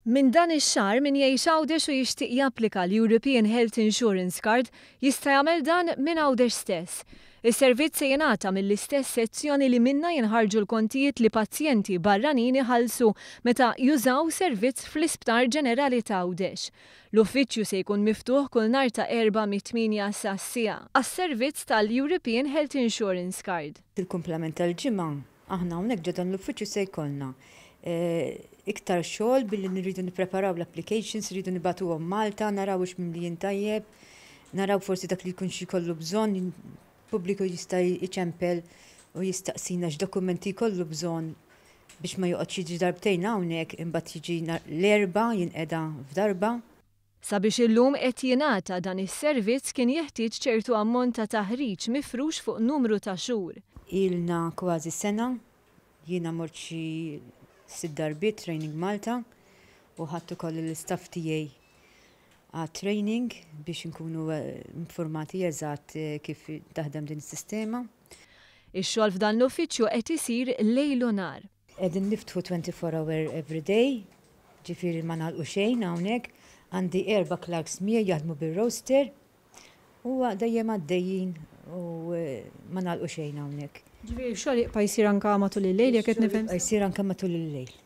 Minn dan ix-xahar min jgħix Għawdex u jixtieq japplika l-European Health Insurance Card jista' jagħmel dan minn Għawdex stess. Is-servizz se jingħata mill-istess sezzjoni li minnha jinħarġu l-kontijiet li pazjenti barranin iħallsu meta jużaw servizz fl-Isptar Ġenerali ta' Għawdex. L-uffiċċju se jkun miftuħ kull nhar ta' Erbgħa mit-tmienja sas-siegħa għas-servizz tal-European Health Insurance Card. Fil-kumplament tal-ġimgħa aħna hawnhekk ġo dan l-uffiċċju se jkollna iktar xogħol billi nirridu nippreparaw l-applications, irridu nibagħtuhom Malta, naraw hux mimlijin tajjeb, naraw forsi dak li jkun xi jkollu bżonn, pubbliku jista' jċempel u jistaqsina x'dokumenti jkollu bżonn biex ma joqgħodx jiġi darbtejn hawnhekk imbagħad jiġi l-Erbgħa jinqeda f'darba. Sabiex illum qed jingħata dan is-servizz kien jeħtieġ ċertu ammont ta' taħriġ mifrux fuq numru ta' xhur. Ilna kważi sena, jiena mort xi sitt darbiet training Malta u ħadt ukoll l-istaff tiegħi għat-training biex inkunu informati eżatt kif taħdem din is-sistema. Ix-xogħol f'dan l-uffiċċju qed isir lejl u nhar. Qegħdin niftħu 24 hour every day, ġifieri ma nagħlqu xejn hawnhekk. Għandi erba' clerks miegħi jaħdmu bir-roster u dejjem għaddejjin u ma nagħlqu xejn hawnhekk. Ġifieri x-xogħol jibqa' jsir anke matul il-lejl jekk qed nifhem? Jsir anke matul il-lejl.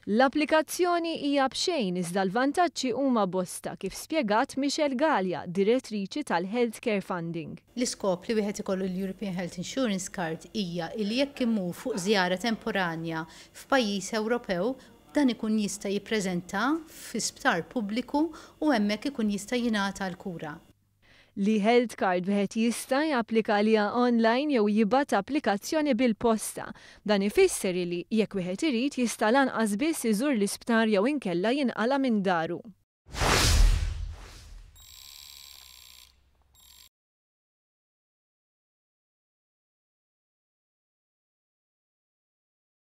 L-applikazzjoni hija b'xejn iżda l-vantaġġi huma bosta kif spjegat Michelle Galea, direttriċi tal-Healthcare Funding. L-iskop li wieħed ikollu l-European Health Insurance Card hija li jekk imur fuq żjara temporanja f'pajjiż Ewropew, dan ikun jista' jippreżenta fi sptar pubbliku u hemmhekk ikun jista' jingħata l-kura. L-e-Health Card wieħed jista' japplika għaliha online jew jibgħat applikazzjoni bil-posta. Dan ifisser li jekk wieħed irid jista' lanqas biss iżur l-isptar jew inkella jinqala' minn daru.